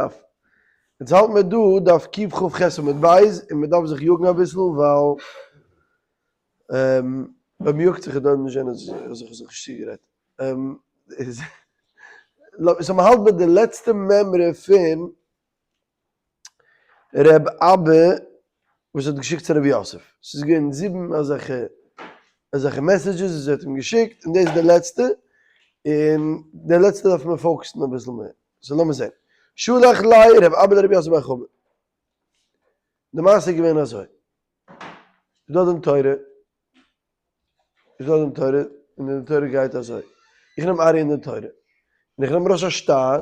דף. יעצט האלט מיר דא דף קכ"ח עמוד ב', און מען דארף זיך יאגן אביסל ווייל אויב מען יאגט זיך איז דא נישט זען אז איך האב זיך נישט צוגערעדט. סאו מען האלט ביי די לעצטע מימרא פון ר' אבא וואס האט געשיקט צו ר' יוסף. ס'איז געווען זיבן אזעלכע אזעלכע messages וואס ער האט אים געשיקט, און דאס איז די לעצטע, און די לעצטע דארף מען focus ן אביסל מער. so לאמיר זען. שלח ליה רב אבא לרב יוסף בר חמא. די מעשה איז געווען אזוי. איז דא דין תורה, איז דא דין תורה, און די דין תורה גייט אזוי. איך נעם ארי אין דין תורה, און איך נעם ארויס א שטר.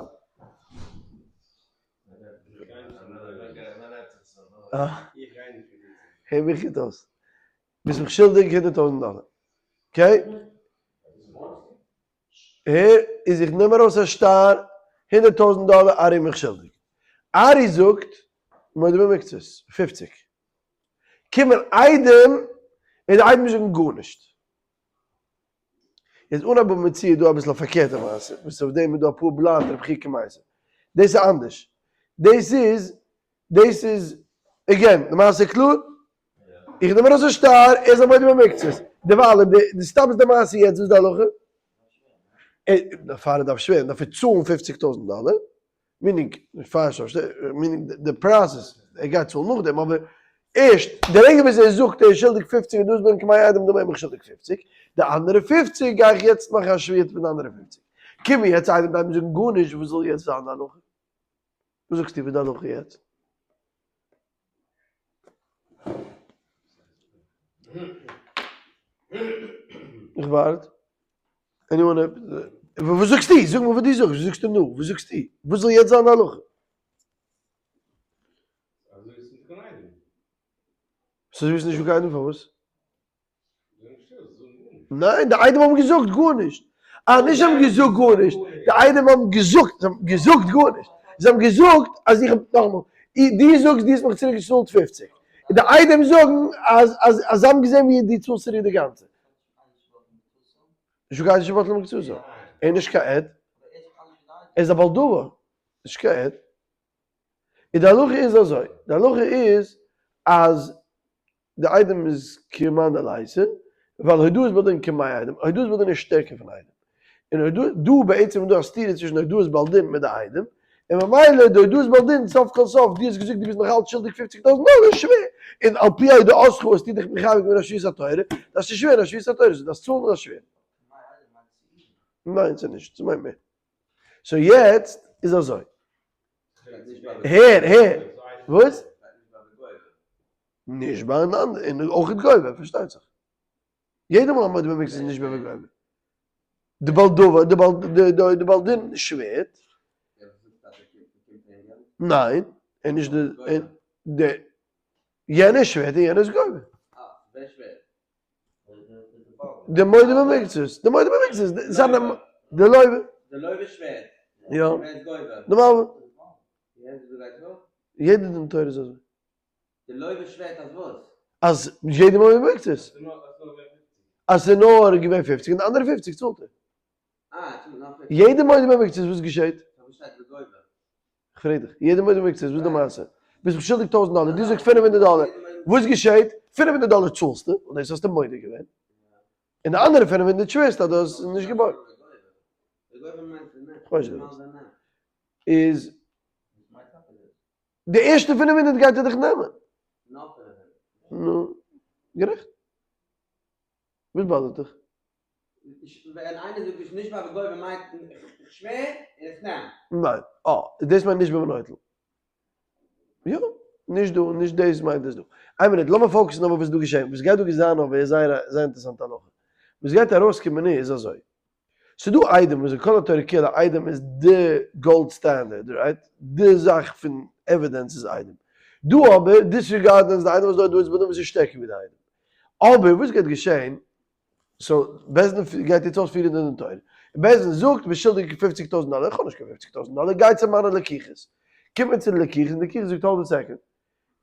הער מיך גוט אויס. ביסט מיך שולדיג 100,000 דאלער. okay? הער, איז איך נעם ארויס א שטר, 100,000 דאלער, ארי מיך שולדיג. ארי זאגט, מודה במקצת, פופציג. קומען עדים, און די עדים זאגן גארנישט. איז אן אבא מציעא איז דא אביסל א פארקערטע מעשה, וואס אויף דעם איז דא אפאר בלאט רבי חייא קמייסא. דאס איז אנדערש. דאס איז, דאס איז, again, די מעשה איז קלאר? איך נעם ארויס א שטר, ער איז א מודה במקצת. דערווייל אויב די סתם איז די מעשה יעצט, וואס איז די הלכה? פאר ער דארף שווערן דארף ער צאלן פופציג טויזנט דאלער, meaning, פאר meaning די process, ער גייט צאלן נאכדעם, אבער ערשט די רגע וואס ער זאגט ער איז שולדיג פופציג און דאס בין כמאי עדים דא בין איך שולדיג פופציג, די אנדערע פופציג גיי איך יעצט מאכן א שבועה פון די אנדערע פופציג. קומען יעצט עדים די עדים זאגן גארנישט, וואס זאל יעצט זיין די הלכה? וואס זאגסטו וואס איז די הלכה יעצט? איך ווארט. anyone וואס זאגסטו? זאג מיר וואס דו זאגסט, וואס זאגסטו נו? וואס זאגסטו? וואס זאל יעצט זיין די הלכה? ס'איז נישט דא קיין עדים פארוואס? ניין, די עדים האבן געזאגט גארנישט. אה, נישט זיי האבן געזאגט גארנישט, די עדים האבן געזאגט, זיי האבן געזאגט גארנישט. זיי האבן געזאגט אז איך האב, נאכאמאל, דו זאגסט דו האסט מיך צוריק געצאלט פופציג. און די עדים זאגן אז אז אז זיי האבן געזען ווי דו צאלסט צוריק די גאנצע. נישט קיין עד שבטל מקצתו. ער איז נישט קיין עד. ער איז א בעל דבר. נישט קיין עד. און די הלכה איז אזוי, די הלכה איז אז די עדים איז כמאן דליתא, ווייל הודאת בעל דין כמאי עדים, הודאת בעל דין איז שטערקער פון עדים. און הודאת, דא בעצם איז דא א סתירה צווישן הודאת בעל דין מיט די עדים, און ממילא די הודאת בעל דין סוף כל סוף, דו האסט געזאגט דו ביסט נאך אלץ שולדיג פופציג טויזנט דאלער, שווער, און על פי הודאתך האסטו דיך מחייב געווען אויף שבועת התורה, דארפסטו שווערן אויף שבועת התורה, so דארפסט צאלן און שווערן. ניין ס'איז נישט, ס'מיינט מער. so יעצט איז אזוי. הער, הער, וואס? נישט ביי אן אנדער, און אויך גובה, פארשטייט זיך. יעדע מאל א מודה במקצת איז נישט ביי גובה. די בעל דבר, די בעל, די די בעל דין שווערט. ניין, ער נישט די, די, יענער שווערט און יענער איז גובה. די מודה במקצת, די מודה במקצת, זיינע, די לוה. די לוה שווערט. יא. די מלוה. יעדע דין תורה איז אזוי. די לוה שווערט אז וואס? אז יעדע מודה במקצת. אז ס'איז נאר געווען פופציג און די אנדערע פופציג צאלט ער. יעדע מודה במקצת וואס געשעט? כ'פרעג דיך, יעדע מודה במקצת וואס איז די מעשה? ביסט מיך שולדיג טויזנט דאלער, דו זאגסט פינף הונדערט דאלער, וואס געשעט? פינף הונדערט דאלער צאלסטו, און דאס האסטו מודה געווען, און די אנדערע פינף הונדערט שווערסטו אז דו האסט נישט געבארגט. כ'ווייס נישט וואס איז. די ערשטע פינף הונדערט גייט ער דיך נעמען. נו, גערעכט. וואס bother ט דיך? ווען איינער זאגט נישט נשבע וגובה מיינט איך שווער און איך נעם. ניין. אה, דאס מיינט נשבע ונוטל. יא, נישט דא, נישט דאס מיינט עס דא. איין מינוט, לאמיר focus ן אבער וואס איז דא געשען. וואס גייט דא זיין אבער איז זייער א זייער אינטערעסאנטע הלכה. וואס גייט ארויסקומען איז אזוי. ס'איז דא עדים וואס כל התורה כולה עדים איז די gold standard, right? די זאך פון evidence איז עדים. דא אבער disregard אונז די עדים וואס דא איז דא וואס איז שטערקער ווי די עדים. אבער וואס גייט געשען? so בית דין גייט יעצט אויספירן די דין תורה. און בית דין זאגט ביסט שולדיג פופציג טויזנט דאלער, איך האב נישט קיין פופציג טויזנט דאלער, גיי צו מיינע לקוחות. קומט מען צו די לקוחות און די לקוחות זאגט hold a second,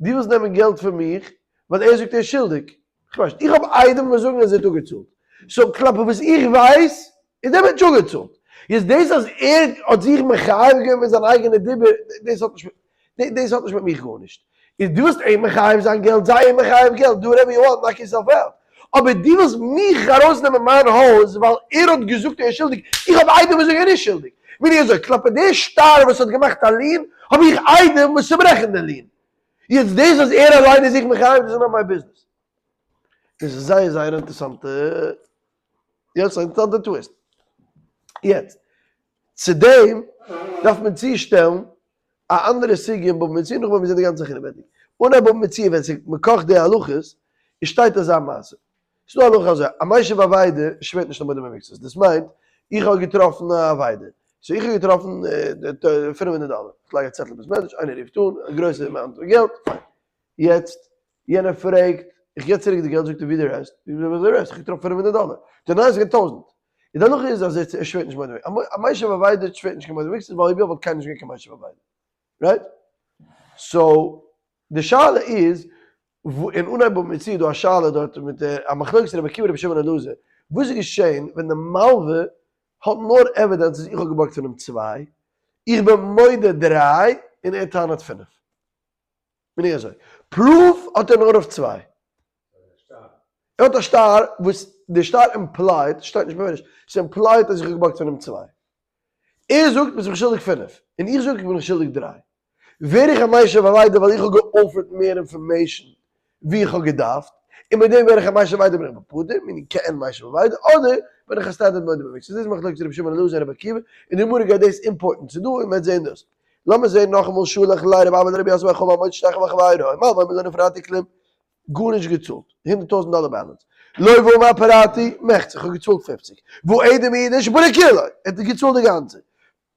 דו ווילסט נעמען געלט פון מיך ווייל ער זאגט ער איז שולדיג? כ'ווייס נישט, איך האב עדים וואס זאגן אז ער האט אפגעצאלט, so כלפי וואס איך ווייס איז דער מענטש אפגעצאלט. יעצט דאס אז ער האט זיך מחייב געווען מיט זיין אייגענע דיבור, דאס האט נישט דאס האט נישט מיט מיך גארנישט. איז דו ווילסט אים מחייב זיין געלט, זיי אים מחייב געלט, do whatever you want, knock yourself out. אבער דו ווילסט מיך ארויסנעמען מיין הויז ווייל ער האט געזאגט ער איז שולדיג, איך האב עדים וואס זאגן ער איז נישט שולדיג. meaning אזוי, כלפי די שטר וואס האט געמאכט א lien, האב איך עדים וואס צוברעכן די lien. יעצט דאס אז ער אליין איז זיך מחייב, דאס איז not my business. דאס איז זייער זייער אינטערעסאנטע, יעצט א אינטערעסאנטע twist. יעצט, צו דעם דארף מען צושטעלן א אנדערע סוגיא אין בבא מציעא, נאכדעם ווען מיר זענען די גאנצע זאך אינעווייניג. אנהייב בבא מציעא ווען ס'איז מ'קאכט די הלכות, איז שטייט אזא מעשה. ס'איז דא א הלכה אזוי, א משיב אבידה שווערט נישט למודה במקצת. דאס מיינט, איך האב געטראפן א אבידה. so איך האב געטראפן 500 דאלער. איך לייג א צעטל אין בית מדרש, איינער רופט אן, א גרויסע amount פון געלט, פיין. יעצט, יענער פרעגט, איך גיב צוריק די געלט, זאגט ער ווי די rest? ווי די rest? איך האב געטראפן 500 דאלער. זאגט ער ניין, ס'איז געווען טויזנט. און די הלכה איז אז ער שווערט נישט מודה במקצת. א משיב אבידה שווערט נישט קיין מודה במקצת ווייל אויב יא וואלט קיינער נישט געווען קיין משיב אבידה. right? so די שאלה איז, אין אנהייב בבא מציעא איז דא א שאלה דארט מיט א מחלוקת רבי עקיבא רבי שמעון אלעזר, וואס איז געשען ווען די מלווה האט נאר evidence אז איך האב געבארגט פון אים צוויי, איך בין מודה דריי און ער טענה'ט פינף. בין איך אזוי. proof האט ער נאר אויף צוויי. ער האט א שטר וואס די שטר implied, שטייט נישט בפירוש, ס'איז implied אז איך האב געבארגט פון אים צוויי. ער זאגט ביסט מיך שולדיג פינף, און איך זאג איך בין דיך שולדיג דריי. ווער איך א משיב אבידה ווייל איך האב גע offer ט מער information ווי איך האב געדארפט, און מיט דעם ווער איך א משיב אבידה בין איך פטור, meaning כעין משיב אבידה, אדער בין איך א סטענדערד מודה במקצת. דאס איז מחלוקת רבי שמעון אלעזר און רבי עקיבא, און די גמרא גייט דאס import ן צו דא און מ'וועט זען דאס. לאמיר זען נאכאמאל שלח ליה רב אבא לרבי יוסף בר חמא המוציא שטר חוב מחבירו, מלוה ממנו לא נפרעתי כלום, גארנישט געצאלט, 100,000 דאלער balance, לוה ואמר פרעתי מחצה, איך האב געצאלט פופציג, והעדים העידו שפרע כולו, ער האט געצאלט די גאנצע,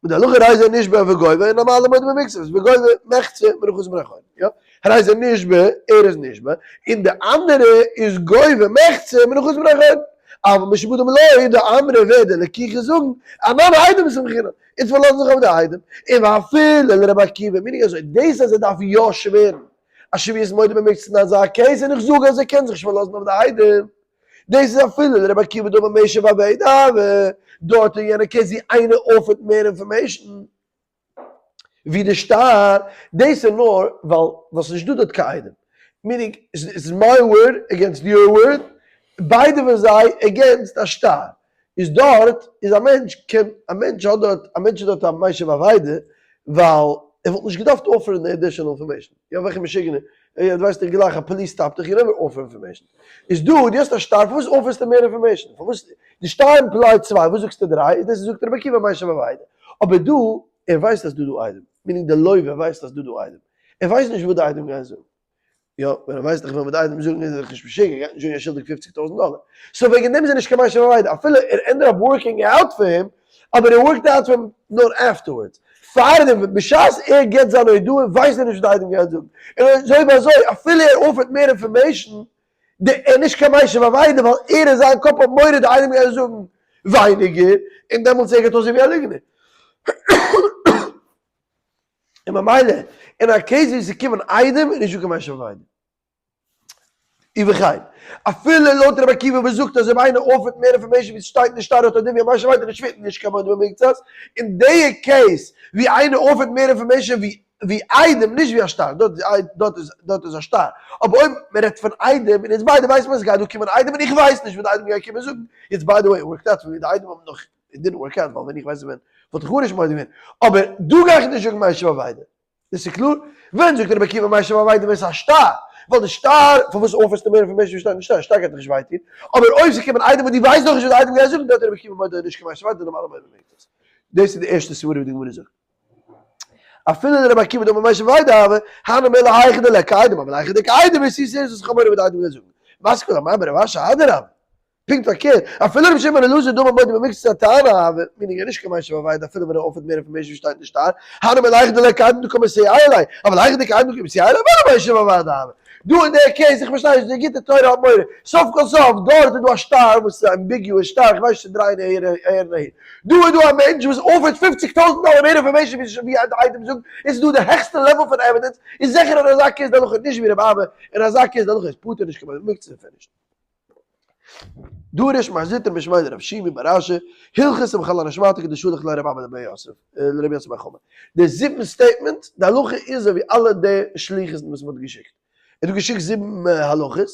מיט די הלכה הרי זה נשבע וגובה אין המלוה מודה במקצת, וגובה מחצה מנכסים מן האחרונים, יא, הרי זה נשבע, ער איז נשבע, און די אנדערע איז גובה מחצה מנכסים מן האחרונים, אבל משועבדים לו, דאמרי ווער די לקוחות זאגן, אנן עדים סמכינן, אונז פארלאזן זיך אויף די עדים, און ואפילו לרבי עקיבא, meaning אזוי, דאס אז ער דארף יא שווערן אז שבועת מודה במקצת אין אזא case, און איך זאג אז ער קען זיך נישט פארלאזן אויף די עדים, דאס איז אפילו לרבי עקיבא דאמר משיב אבידה הוי, דארט אין יענע case ווי איינער offer ט מער information ווי די שטר, דאס איז נאר ווייל ווייל ס'איז נישט דא דארט קיין עדים, meaning ס'איז my word against your word, ביידע פון זיי against א שטר, איז דארט איז א מענטש קען א מענטש האט דארט א מענטש איז דארט א משיב אבידה ווייל ער וואלט נישט געדארפט offer ן די additional information, יא וועלכע משוגענער, יא דו ווייסט איך גלייך א police stop ט דיך you never offer information, איז דא דו האסט א שטר פארוואס offer סטו מער information, פארוואס די שטר implied צוויי וואס זאגסטו דריי, איז דאס זאגט רבי עקיבא משיב אבידה, אבער דא ער ווייסט אז דא דא עדים, meaning די לוה ווייסט אז דא דא עדים, ער ווייסט נישט וואס די עדים גייען זאגן. יא, ווען ער ווייסט דאך ווען די עדים זאגן איז ער דאך נישט משוגע, ער גייט נישט זאגן ער איז שולדיג 50,000 דאלער. so וועגן דעם איז ער נישט קיין משיב אבידה, אפילו ער ended up working out פאר אים, אבער ער work ט out פאר אים נאר afterwards. פארדעם, בשעת ער גיבט זיין הודאה ווייסט ער נישט וואס די עדים גייען זאגן. און אזוי ביי אזוי, אפילו ער offer ט מער information, ער איז נישט קיין משיב אבידה, ווייל ער אין זיין קאפ האט מורא די עדים גייען זאגן ווייניגער, און דעמאלטס ער גייט אויסזען ווי א ליגנער. און ממילא אין א case ווי ס'קומען עדים איז נישטא קיין משיב אבידה. ובכן, אפילו לויט רבי עקיבא וואס זאגט אז אויב איינער offer ט מער information ווי ס'שטייט אין די שטר האט ער דין ווי א משיב אבידה און שווערט נישט קיין מודה במקצת, אין די case ווי איינער offer ט מער information ווי עדים נישט ווי א שטר, דארט איז א שטר, אבער אויב מ'רעדט פון עדים און אונז ביידע ווייסן אז ס'גייט דא קומען עדים און איך ווייס נישט וואס די עדים גייען קומען זאגן, יעצט by the way worked out פון ווי די עדים האבן נאך it didn't work out, ווייל ווען איך ווייס ווען וואלט איך גארנישט מודה געווען, אבער דא גיי איך נישט זאגן משיב אבידה, דאס איז קלאר, ווען זאגט רבי עקיבא משיב אבידה ווען ס'איז א שטר, ווייל די שטר, פארוואס offer סטו מער information ווי שטייט אין שטר, שטר גייט דיך נישט וויי טון, אבער אויב ס'קומען עדים וואס דו ווייסט נאכנישט וואס די עדים גייען זאגן, דארט איז רבי עקיבא מודה נישט קיין משיב אבידה, נארמאלע מודה במקצת. דאס איז די ערשטע סברא ווי די גמרא זאגט. אפילו לרבי עקיבא דאמר משיב אבידה הוי, הני מילי היכא דליכא עדים, אבל היכא דאיכא עדים איז ס'איז וואס איך האב מורא וואס די עדים גייען זאגן. מתקיף לה מר בר רב אשי אדרבה. פונקט פארקערט, אפילו רבי שמעון אלעזר דאמר מודה במקצת הטענה, meaning ער איז נישט קיין משיב אבידה אפילו ווען ער offer ט מער information ווי שטייט אין די שטר, הני מילי היכא דליכא עדים דקא מסייע ליה, אבל היכא דאיכא עדים דקא מסייע ליה, אוודאי משיב אבידה הוי. דא אין דער case, איך פארשטיי נישט, די גוטע תורה האט מורא, סוף כל סוף, דארט איז דא א שטר וואס איז א ambiguous שטר, איך ווייס נישט צו דרייען אהער און אהין. דא איז דא א מענטש וואס offer ט 50,000 דאלער מער information ווי די עדים זאגן, עס איז דא די העכסטע level פון evidence, איז זיכער אין אזא case די הלכה נישט ווי רבי אבא, אין אזא case די הלכה איז פטור נישט קיין מוקצה און פינישט. דרש מר זוטרא משמיה דרב שימי בר אשי, הלכתא מכלל הני שמעתא כדשלח ליה רב אבא לרבי יוסף, לרבי יוסף בר חמא. די זיבן statement, די הלכה איז אזוי ווי אלע די שליחות'ן וואס מ'האט געשיקט. ער האט געשיקט זיבן הלכות,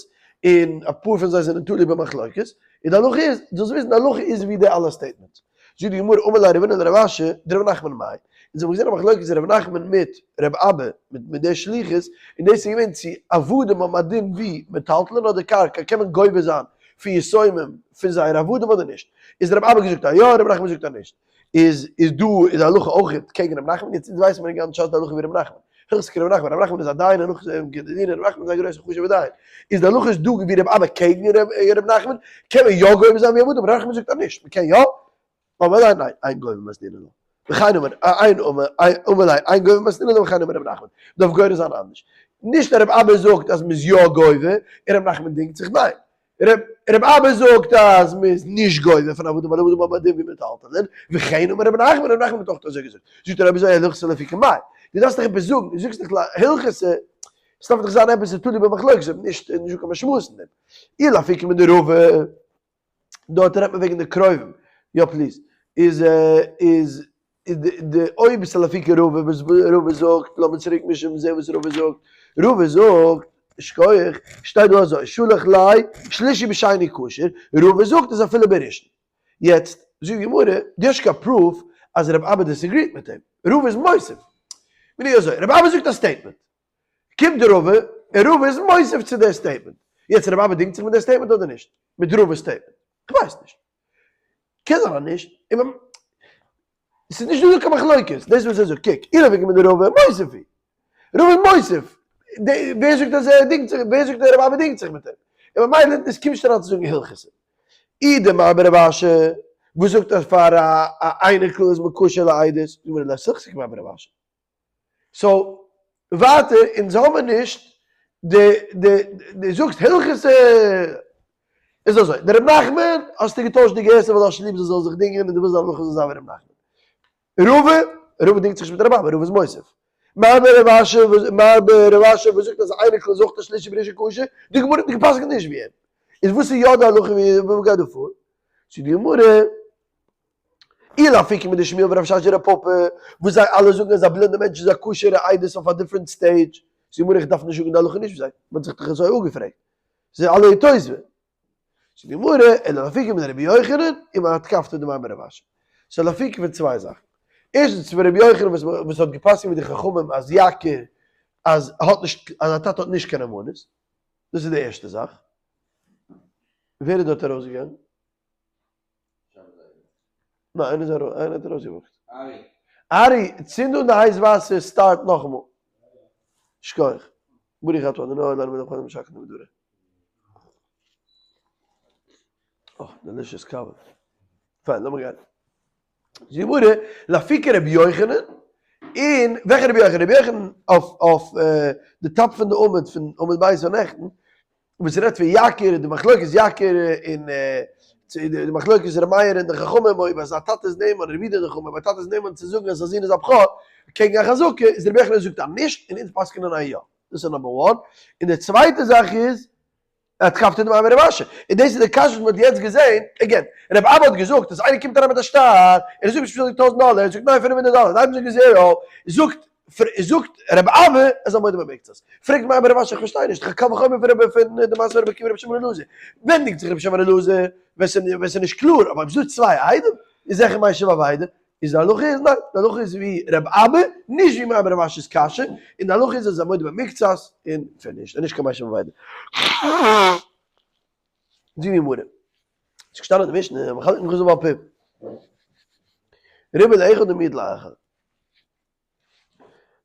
און אפאר פון זיי זענען תלוי במחלוקת, און די הלכה איז, דו זאלסט וויסן די הלכה איז ווי די אלע statements. זאגט די גמרא אמר ליה רבינא לרב אשי, דרב נחמן מאי, אונז האבן געזען א מחלוקת רב נחמן מיט רב אבא מיט די שליחות, און דאס איז געווען צו עבדים האבן א דין ווי מטלטלין אדער קרקע קען מען גובה זיין פון יתומים פון זייערע עבדים אדער נישט, איז רב אבא געזאגט אז יא רב נחמן זאגט אז נישט, איז איז דא איז די הלכה אויך קעגן רב נחמן, יעצט אונז ווייסן מיר גאנץ שס די הלכה ווי רב נחמן, הלכתא כרב נחמן, רב נחמן איז א דיין און נאך רב נחמן איז א גרויסע חשובע דיין, איז די הלכה איז דא ווי רב אבא קעגן רב נחמן, קען מען יא גובה זיין ווי עבדים, רב נחמן זאגט אז נישט, מען קען יא, אמר ליה ניין, אין גובה מתנינן לה. וכן אמר, אין אמר, אמר ליה, אין גובה מתנינן לה וכן אמר רב נחמן. דארף גורס זיין אנדערש. נישט אז רב אבא זאגט אז מ'איז יא גובה, און רב נחמן דינגט זיך, ניין. רב אבא זאגט אז מ'איז נישט גובה פון עבדים ווייל עבדים האבן א דין ווי מטלטלין, וכן אמר רב נחמן, רב נחמן האט אויך אזוי געזאגט. זאגט ער אויב אזוי הלכתא לאפוקי מאי. דו דארפסט דאך עפעס זאגן, דו זאגסט דאך להלכתא, עס דארף דאך זיין עפעס תלוי במחלוקת, אויב נישט איז נישטא קיין משמעות אין דעם. אי לאפוקי מדרבא. דארט רעדט מען וועגן די קרובים, יא please, איז איז די אויב ס'איז לאפוקי רבא וואס רבא זאגט, לאמיר צוריק מישן און זען וואס רבא זאגט, רבא זאגט, שכוח, שטייט דא אזוי, שלח ליה שלישי בשני כשר, רבא זאגט אז אפילו בראשון. יעצט זאגט די גמרא, דו האסט קיין proof אז רב אבא disagree ט מיט אים, רבא איז מוסיף. מיינט אזוי, רב אבא זאגט א statement, קומט די רבא, און רבא איז מוסיף צו די statement. יעצט רב אבא דינגט זיך מיט די statement אדער נישט? מיט רבא'ס statement? כ'ווייס נישט. קען זיין אז נישט. ס'איז נישט דא קיין מחלוקת. דאס וואס ער זאגט, קוק, אילו ווען געווען די רבא מוסיף היא. רבא איז מוסיף. ווער זאגט אז ער דינגט זיך, ווער זאגט אז רב אבא דינגט זיך מיט אים? און ממילא עס קומט נישט אריין צו זאגן הלכתא. אי דמר בר רב אשי, וואס זאגט אז פאר א אייניקל איז מען כשר לעדות? זאגט מען לית הלכתא כמר בר רב אשי. so ווייטער אונז האבן נישט די די די זאגסט הלכתא איז אזוי די ר' נחמן האסטו געטוישט די גירסא ווייל דו האסט ליב זיי זאלן זיך דינגען און דו ווילסט די הלכה זאל זיין ווי ר' נחמן. רבא, רבא דינגט זיך נישט מיט ר' אבא, רבא איז מוסיף. מר בר רב אשי מר בר רב אשי וואס זאגט אז אייניקל איז אויך א שלישי בראשון כשר, די גמרא האט געפסקנט נישט ווי אים. איז וואס איז יא די הלכה ווי וואס גייט דא פאר? זאגט די גמרא. אי לאפוקי מדשמואל ורב ששת ורב פפא, וואס זיי אלע זאגן אז א בלינדע מענטש איז א כשר'ע עדות אויף א different stage, זאגט די גמרא איך דארף נישט זאגן די הלכה נישט ווי זיי, מען האט זיך דאך אזוי אפגעפרעגט, זיי אלע איתותבא. זאגט די גמרא, אלא לאפוקי מדרבי יוחנן, ומאתקפתא דמר בר רב אשי. ס'איז לאפוקי פון צוויי זאכן. ערשטנס פון רבי יוחנן וואס האט געפסקנט מיט די חכמים אז יקיר אז האט נישט אז א טאטע האט נישט קיין נאמנות, דאס איז די ערשטע זאך. ווער איז דארט ארויסגעגאנגען? ניין איינער איז ארויס, איינער האט ארויסגעוואקט. ארי. ארי, צינד אן די הייס וואסער start נאכאמאל. שכוח. ברוך אתה אדוני אלוהינו מלך העולם שהכל נהיה בדברו. אה, delicious קאווע. פיין, לאמיר גיין. זאגט די גמרא, לאפוקי רבי יוחנן, און וועלכע רבי יוחנן? רבי יוחנן אויף אויף די top פון די עמוד פון עמוד בית פון נעכטן, וואס רעדט פון יקיר, די מחלוקת יקיר און די מחלוקת ר' מאיר און די חכמים אויב אז א טאטע איז נאמן, רבי יהודה און די חכמים, אויב א טאטע איז נאמן צו זאגן אז זיין זון איז א בכור, קעגן א חזקה, איז רבי יוחנן זאגט אז נישט, און אונז פסק'נען אז יא. דאס איז number one. און די צווייטע זאך איז, אתקפתא דמר בר רב אשי. און דאס איז די קשיא וואס מען האט יעצט געזען, again, רבי אבא האט געזאגט אז איינער קומט אריין מיט א שטר, און ער זאגט ביסט שולדיג טויזנט דאלער, ער זאגט ניין פינף הונדערט דאלער, ניין ביסט שולדיג zero, זאגט זאגט רבי אבא ער איז א מודה במקצת. פרעגט מר בר רב אשי איך פארשטיי נישט, איך קל וחומר פון רבי פון די מעשה רבי עקיבא רבי שמעון אלעזר, ווען דינגט זיך רבי שמעון אלעזר ווען ס'איז נישט קלאר, אבער אויב ס'דא צוויי עדים איז זיכער משיב אבידה, איז די הלכה איז ניין, די הלכה איז ווי רב אבא, נישט ווי מר בר רב אשי'ס קשיא, און די הלכה איז אז א מודה במקצת און finish, און נישט קיין משיב אבידה. זאגט די גמרא, ס'איז געשטאנען אין די משנה, המחלק נכסיו בעל פה, ריבה לאחד ומיעט לאחר.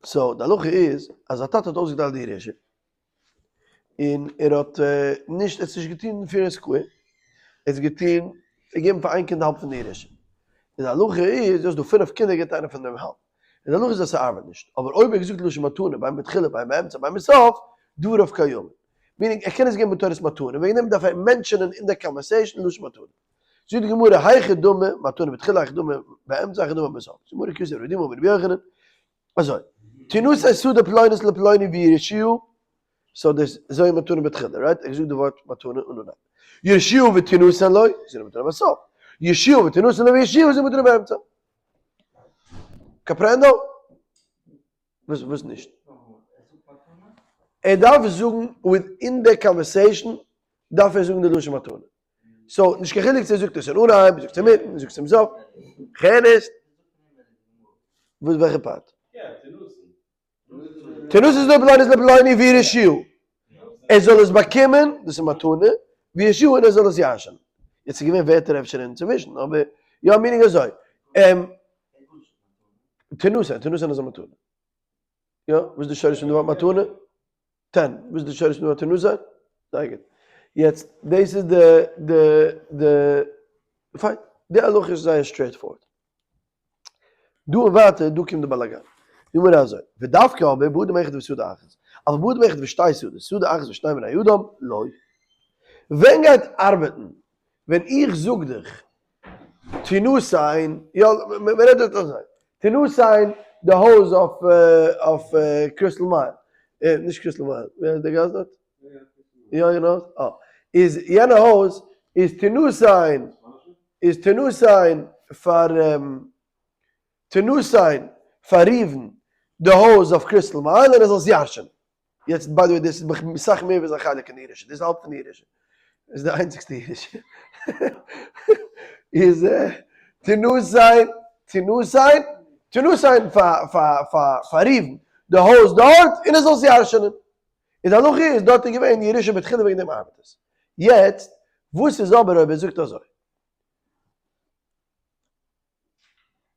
so די הלכה איז אז א טאטע האט אויסגעטיילט די ירושה, און ער האט נישט, ער האט עס נישט געטון fair and square, ער האט עס געטון, געגעבן פאר איין קינד האלב פון די ירושה. און די הלכה איז, דו האסט דא פינף קינדער געבט איינער פון דעם האלב. און די הלכה איז אז ס'ארבעט נישט. אבער אויב ער האט געזאגט לשון מתנה, בין בתחילה בין באמצע בין בסוף, דבריו קיימין. meaning ער קען עס געבן בתורת מתנה, וועגן דעם דארף ער mention ען אין די conversation לשון מתנה. זאגט די גמרא, היכי דמי מתנה בתחילה היכי דמי באמצע היכי דמי בסוף. זאגט די גמרא, כי אתא רב דימי אמר רבי יוחנן, אזוי, תנשא שדה פלונית לפלוני וירשו. So דאס זוי מתנה בתחילה, right? איך זאג די ווארט מתנה און אנהייב. ירשיהו ותינתן לו, זענען מתנה בסוף. ירשיהו ותינתן לו וירשיהו זענען מתנה באמצע. Comprendo? וואס וואס נישט? ער דארף זאגן within the conversation דארף ער זאגן די לשון מתנה. So נישט קיין חילוק צו ער זאגט עס אין אנהייב, ער זאגט עס אינמיטן, ער זאגט עס צום סוף. כ'הער נישט. וואס וועלכע part? תינתן איז לפלוני איז לפלוני וירשהו. ער זאל עס באקומען, דאס איז מתנה, וירשהו און ער זאל עס ירש'ענען. יעצט איז געווען ווערטער אפשר אינצווישן, אבער יא meaning אזוי. תינתן, תינתן איז א מתנה. יא, וואס איז די שורש פון די ווארט מתנה? תן. וואס איז די שורש פון די ווארט תינתן? זייער גוט. יעצט, דאס איז די די די, פיין, די הלכה איז זייער straightforward. דא און ווייטער, דא קומט די באלאגאן. זאג מיר אזוי, ודווקא אבער באדם אחד ושדה אחת, אבל באדם אחד ושתי שדות, שדה אחת ושני בני אדם, לא. ווען גייט ארבעטן ווען איך זאג דיך תינתן, יא, מען רעדט דארט אזוי, תינתן די הויז אויף קריסטל מייל, נישט קריסטל מייל, ווי הייסט די גאס דארט? יא יא נאר, אה, איז יענע הויז איז תינתן, איז תינתן פאר תינתן פאר ראובן די הויז אויף קריסטל מייל און ער זאל עס ירש'ענען. יעצט by the way דאס איז אסאך מער ווי זיין חלק אין די ירושה, דאס איז האלב פון די ירושה, דאס איז די איינציגסטע ירושה, איז תינתן תינתן תינתן פאר פאר פאר פאר ראובן די הויז דארט און ער זאל עס ירש'ענען, און די הלכה איז דארט איז געווען ירושה בתחילה וועגן דעם ארבעט עס. יעצט וואס איז אבער אויב ער זאגט אזוי?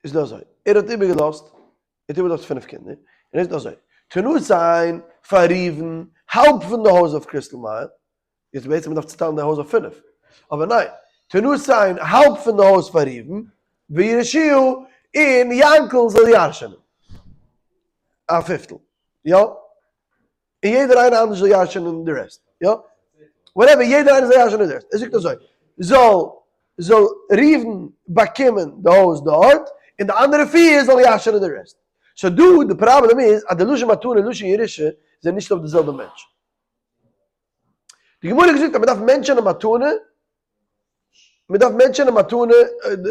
איז דא אזוי, ער האט איבערגעלאזט, ער האט איבערגעלאזט פינף קינדער, און ער זאגט אזוי, תינתן פאר ראובן האלב פון די הויז אויף קריסטל מייל, יעצט בעצם מ'דארף צוטיילן די הויז אויף פינף, אבער ניין, תינתן האלב פון די הויז פאר ראובן, וירשהו, און יענקל זאל ירש'ענען א פיפטל, יא? און יעדער איינער אנדערש זאל ירש'ענען די rest, יא? Whatever, יעדער איינער זאל ירש'ענען די rest. ער זאגט אזוי, זאל זאל ראובן באקומען די הויז דארט, און די אנדערע פיר זאלן ירש'ענען די rest. So דא די פראבלעם איז אז די לשון מתנה און לשון ירושה זענען נישט אויף די זעלבע מענטש. די גמרא האט געזאגט אז מען דארף mention ען מתנה, מען דארף mention ען מתנה,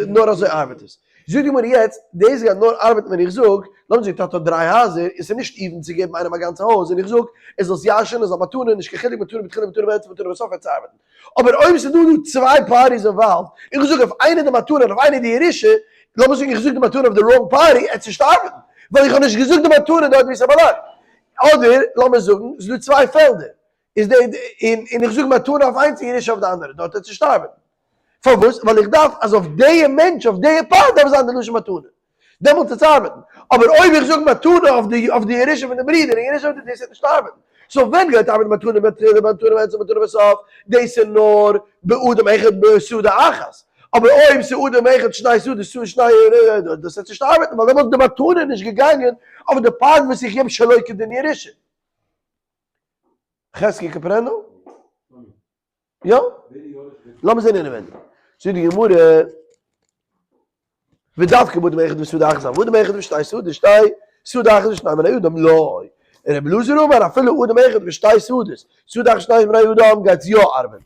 נאר אזוי ארבעט עס. זאגט די גמרא יעצט, דאס גייט נאר ארבעטן ווען איך זאג, לאמיר זאגן טאטע האט דריי הייזער, און ס'איז נישט even צו געבן איינעם א גאנצע הויז, און איך זאג, ער זאל עס ירש'ענען, איז א מתנה, נישט קיין חילוק מתנה בתחילה מתנה באמצע מתנה בסוף וועט עס ארבעטן. אבער אויב ס'איז דא דא צוויי parties involved, און איך זאג אויף איינער די מתנה און אויף איינער די ירושה, לאמיר זאגן איך זאג די מתנה אויף די wrong party, עט עס נישט ארבעטן, ווייל איך האב נישט געזאגט די מתנה דארט ווי ס'באלאנגט. אדער לאמיר זאגן ס'איז דא צוויי פעלדער, איז די און און איך זאג מתנה אויף איינס און ירושה אויף די אנדערע, דארט וועט נישט ארבעטן. פארוואס? ווייל איך דארף אז אויף די מענטש אויף די part דארף זיין די לשון מתנה. דעמאלטס וועט עס ארבעטן. אבער אויב איך זאג מתנה אויף די אויף די ירושה פון די ברודער און ירושה אויף די דאס וועט נישט ארבעטן. So ווען גייט ארבעטן מתנה בתחילה מתנה באמצע מתנה בסוף? דאס איז נאר באדם אחד בשדה אחת. אבער אויב ס'איז אדם אחד שני שדות שני שני דאס וועט נישט ארבעטן ווייל דעמאלטס איז די מתנה נישט געגאנגען אויף די part וואס איך געב שלא כדין ירושה. חזקי comprendo? יא? לאמיר זען אינעווענדיג. זאגט די גמרא, ודווקא באדם אחד ושדה אחת, אבל באדם אחד ושתי שדות, שתי שדה אחת ושני בני אדם לא. רבי אלעזר אמר אפילו אדם אחד ושתי שדות, שדה אחת ושני בני אדם גייט יא ארבעטן.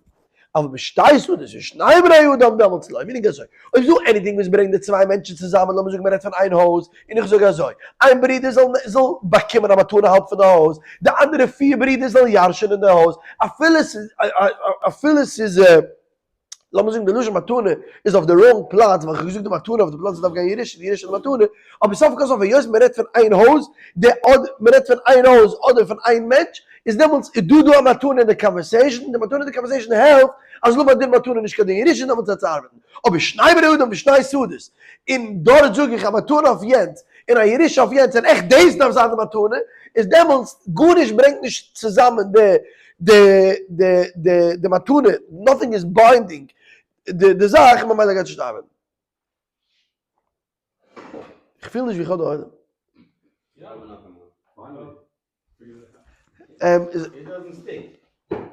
אבל בשתי שדות ושני בני אדם דעמאלטס לא, meaning אזוי, אויב ס'דא anything וואס ברענגט די צוויי מענטשן צוזאמען, לאמיר זאגן מ'רעדט פון איין הויז, און איך זאג אזוי, איין ברודער זאל זאל באקומען א מתנה האלב פון די הויז, די אנדערע פיר ברודער זאלן ירש'ענען די הויז, אפילו ס'איז אפילו ס'איז לאמיר זאגן די לשון מתנה איז אויף די wrong פלאץ, ווייל איך האב געזאגט די מתנה אויף די פלאץ וואס דארף גיין ירושה, די ירושה איז מתנה, אבער סוף כל סוף היות מ'רעדט פון איין הויז, די אדער מ'רעדט פון איין הויז אדער פון איין מענטש, איז דעמאלטס איז דא דא א מתנה אין די conversation, די מתנה אין די conversation העלפט אז למה דין מתנה נישט קיין דין ירושה דעמאלטס וועט עס ארבעטן, אבער שני בני אדם ושני שדות, און דארט זאג איך א מתנה אויף יענץ און א ירושה אויף יענץ און עכט דאס דארף זיין די מתנה, איז דעמאלטס גארנישט ברענגט נישט צוזאמען די די די די די מתנה, nothing is binding די די זאך ממילא גייט עס נישט ארבעטן. איך פיל נישט ווי איך האב די עולם.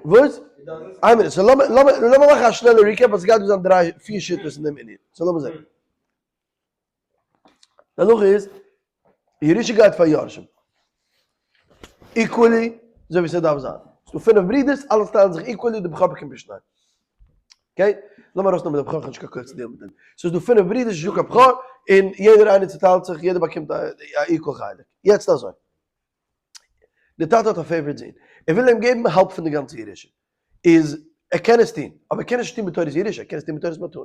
וואס? איין מינוט, so לאמיר לאמיר לאמיר מאכן א שנעלע recap ווייל ס'גייט דא זיין דריי פיר שיטות אין דעם ענין. So לאמיר זען. די הלכה איז, ירושה גייט פאר יורשים. Equally, אזוי ווי ס'דארף זיין. ס'דא פינף ברידערס, אלע טיילן זיך equally, די בכור באקומט בשניים. Okay? לאמיר ארויסנעמען די בכור, כ'האב נישט קיין כח צו deal ן מיט דעם. ס'איז דא פינף ברידערס, נישטא קיין בכור, און יעדער איינער צוטיילט זיך, יעדער באקומט א equal חלק. יעצט אזוי. די טאטע האט א favorite זון, ער וויל אים געבן האלב פון די גאנצע ירושה. איז ער קען עס טון, אבער ער קען עס נישט טון בתורת ירושה, ער קען עס טון בתורת מתנה.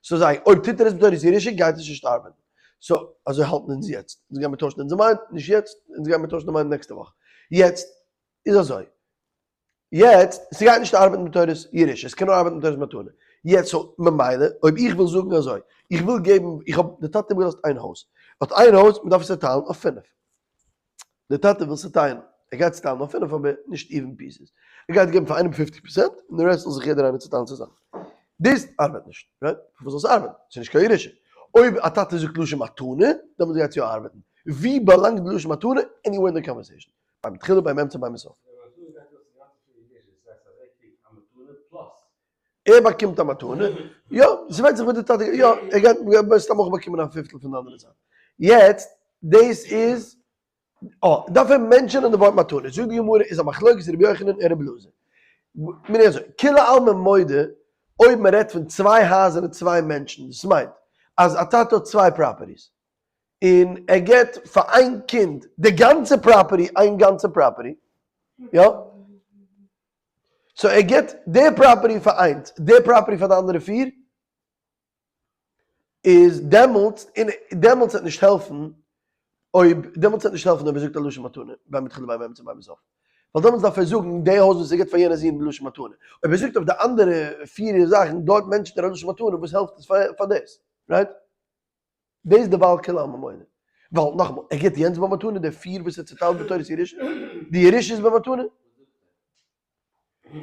so זיי, אויב טוט ער עס בתורת ירושה גייט עס נישט ארבעטן. so אזוי האלטן אונז יעצט. אונז גיימיר טוישן אונזער mind, נישט יעצט, אונז גיימיר טוישן די mind נעקסטע וואך. יעצט איז אזוי, יעצט, ס'גייט נישט ארבעטן בתורת ירושה, עס קען נאר ארבעטן בתורת מתנה. יעצט so ממילא, אויב איך וויל זאגן אזוי, איך וויל געבן, איך האב, די טאטע האט איבערגעלאזט איין הויז, האט איין הויז, מ'דארף עס צעטיילן אויף פינף. די טאטע וויל צעטיילן, ער גייט צעטיילן אויף פינף אבער נישט even pieces, ער גייט געבן פאר איינעם fifty percent און די רעסט זאל זיך יעדער איינער צעטיילן צוזאמען. דאס ארבעט נישט, right? פארוואס זאל עס ארבעטן? ס'איז נישט קיין ירושה. אויב א טאטע זאגט לשון מתנה, דעמאלטס גייט עס יא ארבעטן. ווי באלאנגט די לשון מתנה? anywhere אין די conversation. ביים תחילה, ביים אמצע, ביים סוף. ער באקומט א מתנה, יא, ס'ווענדט זיך וואס די טאטע, יא, ער גייט מסתם אויך באקומען א פיפטל פון די אנדערע זייט. יעצט, דאס איז, אה, דארף ער mention ען די ווארט מתנה. זאגט די גמרא, איז א מחלוקת רבי יוחנן און רבי אלעזר. מיינט אזוי, כולי עלמא מודה, אויב מען רעדט פון צוויי הייזער און צוויי מענטשן, דאס מיינט אז א טאטע האט צוויי properties, און ער געבט פאר איין קינד די גאנצע property, איין גאנצע property, יא? so ער גיבט די property פאר איינס, די property פאר די אנדערע פיר, איז דעמאלטס, און דעמאלטס וועט נישט העלפן אויב, דעמאלטס וועט נישט העלפן אויב ער זאגט א לשון מתנה, בין בתחילה בין באמצע בין בסוף. ווייל דעמאלטס דארף ער זאגן די הויז וואס ער גיבט פאר יענע זון בלשון מתנה. אויב ער זאגט אויף די אנדערע פיר זאכן דארט mention ט ער א לשון מתנה, וואס העלפט עס פאר דאס? right? דאס איז דערווייל כולי עלמא מודה. ווייל נאכאמאל, ער גיבט יענץ במתנה, די פיר וואס ער צוטיילט בתורת ירושה, די ירושה איז במתנה.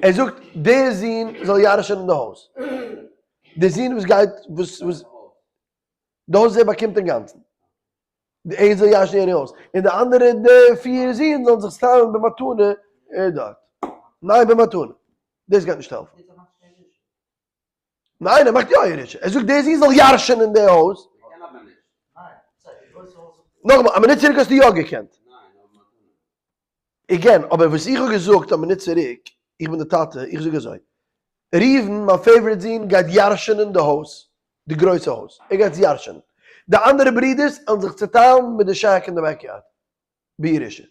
ער זאגט, דער זון זאל ירש'ענען די הויז. דער זון וואס גייט, וואס, וואס, די הויז ער באקומט אינגאנצן. ער זאל ירש'ענען יענע הויז. און די אנדערע די פיר זון זאלן זיך טיילן במתנה דארט. ניין במתנה. דאס גייט נישט העלפן. ניין ער מאכט יא ירושה, ער זאגט דער זון זאל ירש'ענען די הויז. נאכאמאל, א מינוט צוריק האסטו יא געקענט. again, אבער וואס איך האב געזאגט א מינוט צוריק, איך בין די טאטע, איך זאג אזוי, ראובן, מיין favorite זון, גייט ירש'ענען די הויז, די גרויסע הויז, ער גייט עס ירש'ענען. די אנדערע ברידערס וועלן זיך צעטיילן מיט די shack אין די backyard, בירושה.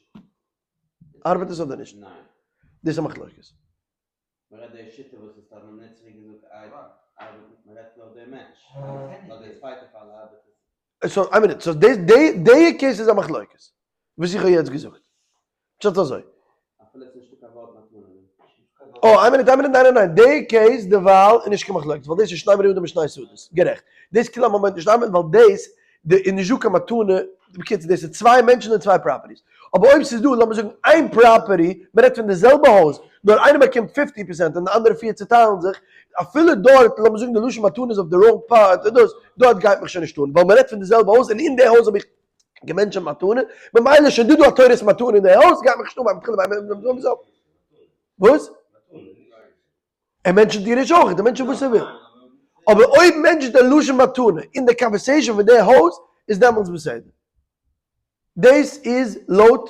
ארבעט עס אדער נישט? ניין. דאס איז א מחלוקת. מ'רעדט די שיטה וואס איז האט מען נישט צוריק געזאגט ארבעט מ'רעדט נאר די מענטש נאר די צווייטע פאל ארבעט עס. so איין מינוט, so די די די case איז א מחלוקת וואס איך האב יעצט געזאגט. פשט אזוי. אפילו עס איז נישטא קיין ווארט מתנה. אה איין מינוט איין מינוט ניין ניין ניין די case דערווייל איז נישט קיין מחלוקת ווייל דאס איז שני בני אדם בשני שדות. גערעכט. דאס כולי עלמא מיינט נישט ארבעט ווייל דאס די איז נישטא קיין מתנה, בקיצור דאס איז צוויי מענטשן און צוויי properties, אבער אויב ס'איז דא לאמיר זאגן איין property, מען רעדט פון די זעלבע הויז, נאר איינער באקומט fifty percent און די אנדערע פיר צוטיילן זיך, אפילו דארט לאמיר זאגן די לשון מתנה איז אויף די wrong part און דאס, דארט גייט מיך שוין נישט אן, ווייל מען רעדט פון די זעלבע הויז און אין די הויז האב איך גע mention ט מתנה, ממילא איז שוין דא דא א תורת מתנה אין די הויז, גייט מיך נישט אן ביים תחילה ביים סוף. וואס? ער mention ט דיר נישט אויך, ער mention ט וואס ער וויל. אבער אויב mention ט ער לשון מתנה אין די conversation פון די הויז, איז דעמאלטס בסדר. דאס איז לויט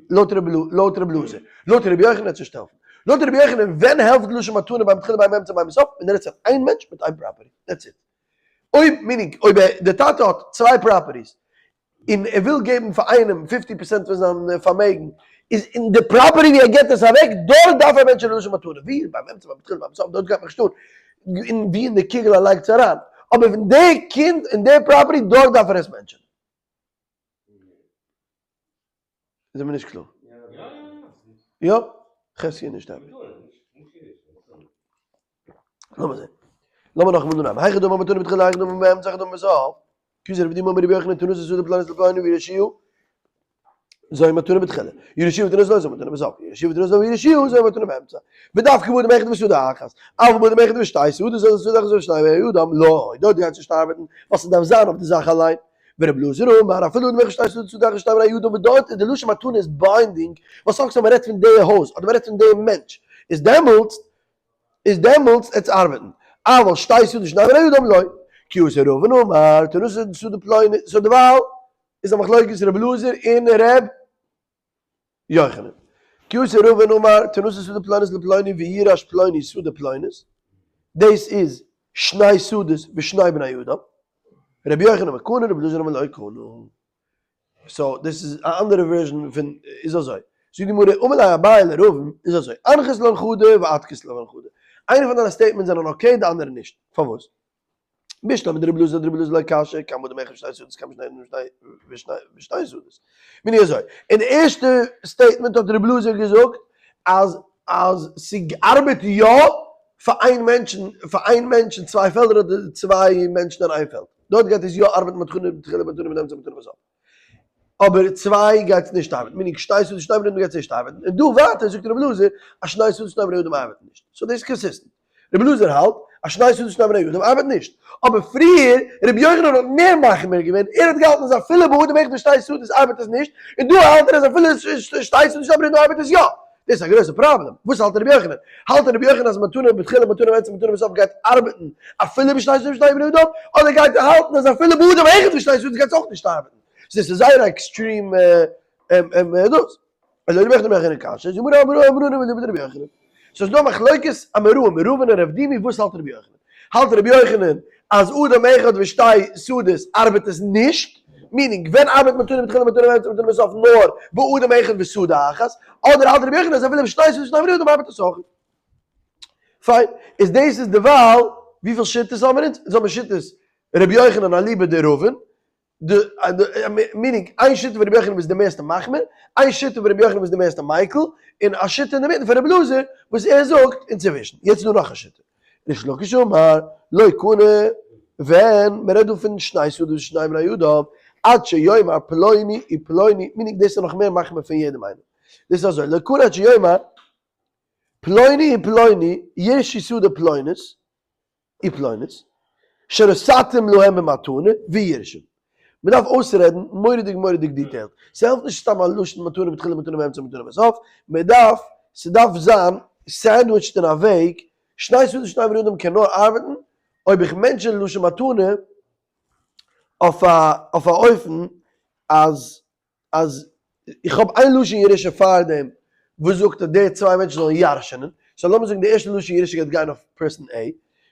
לויט רב אלעזר. לויט רבי יוחנן וועט עס נישט העלפן. לויט רבי יוחנן ווען העלפט לשון מתנה ביים תחילה ביים אמצע ביים סוף? ווען ער רעדט צו איין מענטש מיט איין property. That's it. אויב meaning אויב דער טאטע האט צוויי properties און ער וויל געבן פאר איינעם fifty percent פון זיין פארמעגן, איז אין די property ווי ער געבט עס אוועק, דארט דארף ער mention ען לשון מתנה, ווי ביים אמצע ביים תחילה ביים סוף, דארט גייט מיך נישט אן, און ווי אין די קוגל ער לייגט עס אריין, אבער ווען די קינד אין די property דארט דארף ער עס mention ען. איז מיר נישט קלאר. יא? חזקי איז נישט happy. לאמיר זען. לאמיר נאכאמאל אנהייבן. היכי דמי מתנה בתחילה היכי דמי באמצע היכי דמי בסוף. כי אתא רב דימי אמר רבי יוחנן תנתו שדה פלונית לפלוני וירשהו זו מתנה בתחילה. ירשהו ותנתו לו זו מתנה בסוף. ירשהו ותנתו לו וירשהו זו מתנה באמצע. ודווקא באדם אחד בשדה אחת. אבל באדם אחד בשתי שדות זו שדה אחת ושתי בידם לא. דארט גייט נישט ארבעטן. ווייל ס'דארף זיין אויף די זאך אליין. ורב אלעזר אמר, אפילו אדם אחד שתי שדות שדה אחת ושתי בידו, און דארט איז די לשון מתנה איז binding, ווייל סוף כל סוף מ'רעדט פון די הויז, אדער מ'רעדט פון די מענטש, איז דעמאלטס, איז דעמאלטס עטס ארבעטן, אבל שתי שדות ושני בידו לא, כי אתא רבין אמר, תנתו שדה פלונית, so דערווייל איז א מחלוקת רב אלעזר און ר' יוחנן. כי אתא רבין אמר תנתן שדה פלונית לפלוני ויירש פלוני שדה פלונית, דאס איז שני שדות ושני בני אדם, רבי יוחנן אמר קנה רבי אלעזר אמר לא קנה. so דאס איז א אנדערע version פון איז אזוי. זאגט די גמרא אמר ליה אביי לרבין איז אזוי, אנחית לן חדא ואתקית לן חדא. איינע פון דיינע statements זענען okay די אנדערע נישט. פארוואס? בשלמא דרבי אלעזר דרבי אלעזר לא קשיא כאן באדם אחד ושתי שדות כאן בשני ושתי שדות. מיינט אזוי, אין די ערשטע statement האט רבי אלעזר געזאגט אז אז ס'ארבעט יא פאר איין מענטשן פאר איין מענטש אין צוויי פעלדער אדער צוויי מענטשן אין איין פעלד. דארט גייט עס יא ארבעטן מתנה בתחילה מתנה באמצע מתנה בסוף. אבער צוויי גייט עס נישט ארבעטן, meaning שתי שדות שני בני אדם גייט עס נישט ארבעטן, און דא ווייטער זאגט רבי אלעזר אז שני שדות שני בני אדם ארבעט נישט, so דאס איז consistent. רבי אלעזר האלט אז שני שדות שני בני אדם ארבעט נישט, אבער פריער רבי יוחנן האט מער מחמיר געווען, ער האט געהאלטן אז אפילו באדם אחד ושתי שדות ארבעט עס נישט, און דא האלט ער אז אפילו שתי שדות שני בני אדם ארבעט עס יא. דאס איז א גרויסע פראבלעם. וואס האלט רבי יוחנן? האלט רבי יוחנן אז מתנה בתחילה מתנה באמצע מתנה בסוף גייט ארבעטן אפילו בשני שדות ושני בני אדם, אדער גייט ער האלטן אז אפילו באדם אחד ושתי שדות גייט עס אויך נישט ארבעטן? so דאס איז זייער א extreme דאס. אלא רבי יוחנן רבי יוחנן קשיא, זאגט גמרא אמרו אמרו רבי רבי יוחנן. ס'איז דא מחלוקת אמוראים רבין און רב דימי וואס האלט רבי יוחנן? האלט רבי יוחנן אז אדם אחד ושתי שדות ארבעט עס נישט? meaning ווען ארבעט מתנה בתחילה מתנה באמצע מתנה בסוף נאר באדם אחד ושדה אחת? אדער האלט רבי יוחנן אז אפילו בשתי שדות ושני בני אדם ארבעט עס אויך? פיין, איז דאס איז דערווייל וויפיל שיטות האבן אונז? אונז האבן שיטות רבי יוחנן אליבא דרבין, די meaning איין שיטה פון רבי יוחנן וואס איז די מערסטע מחמיר, איין שיטה פון רבי יוחנן וואס איז די מערסטע מיקל, און א שיטה אינדערמיטן פון רבי אלעזר וואס ער זאגט אינצווישן. יעצט איז דא נאך א שיטה. ריש לקיש אמר, לא קנה, ווען מען רעדט דא פון שני שדות ושני בני אדם, עד שיאמר פלוני ופלוני, meaning דאס איז נאך מער מחמיר פון יעדעם איינעם. דאס איז אזוי, לא קנה עד שיאמר פלוני ופלוני יירשו שדה פלונית, ופלונית, שנתתים להם במתנה ויירשו. מען דארף אויסרעדן מורא'דיג מורא'דיג detailed. ס'העלפט נישט סתם א לשון מתנה בתחילה מתנה באמצע מתנה בסוף, מען דארף, ס'דארף זיין sandwiched אין א וועג, שני שדות ושני בני אדם קען נאר ארבעטן אויב איך mention לשון מתנה אויף א אויף א אופן אז אז איך האב איין לשון ירושה פארדעם וואס זאגט אז די צוויי מענטשן זאלן ירש'נען, so לאמיר זאגן די ערשטע לשון ירושה גייט גיין אויף person A,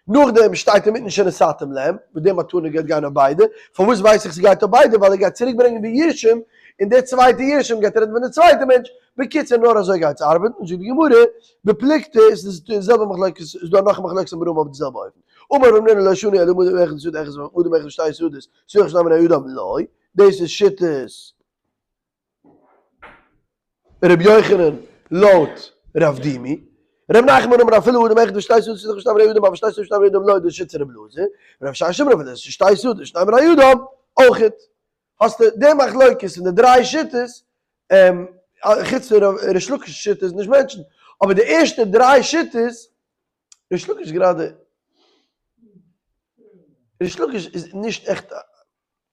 נאכדעם שטייט אינמיטן שנתתם להם, וואס די מתנה גייט גיין אויף ביידע, פארוואס ווייס איך ס'גייט אויף ביידע? ווייל ער גייט צוריק ברענגען די יורשים, און די צווייטע יורשים גייט רעדן פון די צווייטע מענטש, בקיצור נאר אזוי גייט עס ארבעטן, זאגט די גמרא, בפלוגתא איז די זעלבע מחלוקת, איז דא נאך א מחלוקת אמוראים אויף די זעלבע אופן, אמר רב המנונא לא שנו אלא באדם אחד ושדה אחת ואדם אחד ושתי שדות, שדה אחד ושני בני אדם לא, דאס איז שיטת ר' יוחנן לויט רב דימי, ר' נחמן אמר אפילו אדם אחד ושתי שדות שדה אחד ושני בני אדם אבל שתי שדות ושני בני אדם לא, דאס איז שיטת ר' אלעזר, רב ששת אמר אפילו שתי שדות ושני בני אדם אויכעט. האסטו די מחלוקת פון די דריי שיטות, חוץ פון ריש לקיש'ס שיטה איז נישט מענטשן, אבער די ערשטע דריי שיטות ריש לקיש גראדע, ריש לקיש איז נישט עכט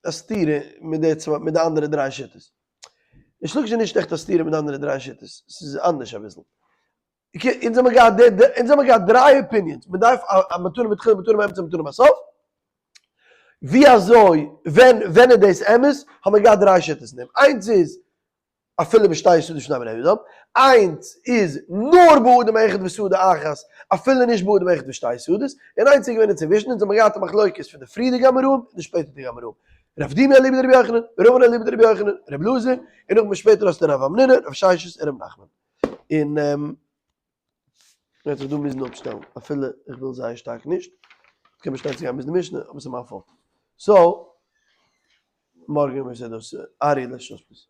א סתירה מיט די צוויי מיט די אנדערע דריי שיטות. ריש לקיש איז נישט עכט א סתירה מיט די אנדערע דריי שיטות, ס'איז אנדערש אביסל. אונז האמיר געהאט די אונז האמיר געהאט דריי opinions, מען דארף א מתנה בתחילה מתנה באמצע מתנה בסוף. ווי אזוי ווען ווען איז דאס אמת? האמיר געהאט דריי שיטות אין דעם. איינס איז אפילו בשתי שדות ושני בני אדם, איינס איז נאר באדם אחד ושדה אחת, אפילו נישט באדם אחד ושתי שדות, און איינס איז געווען אינצווישן, אונז האבן געהאט א מחלוקת פון די פריערדיגע אמוראים און די שפעטערדיגע אמוראים, רב דימי אליבא דרבי יוחנן, רבין אליבא דרבי יוחנן, רבי אלעזר, און נאכדעם שפעטער האסטו רב המנונא, רב ששת און רב נחמן. און מ'וועט זיך דא מוזן אפשטעלן, אפילו איך וויל זייער שטארק נישט, קען מען שטיין צו גיין ביז די משנה, אבער ס'איז מיין fault. so, מארגן ווען ס'איז דאס, ארי, let's just please.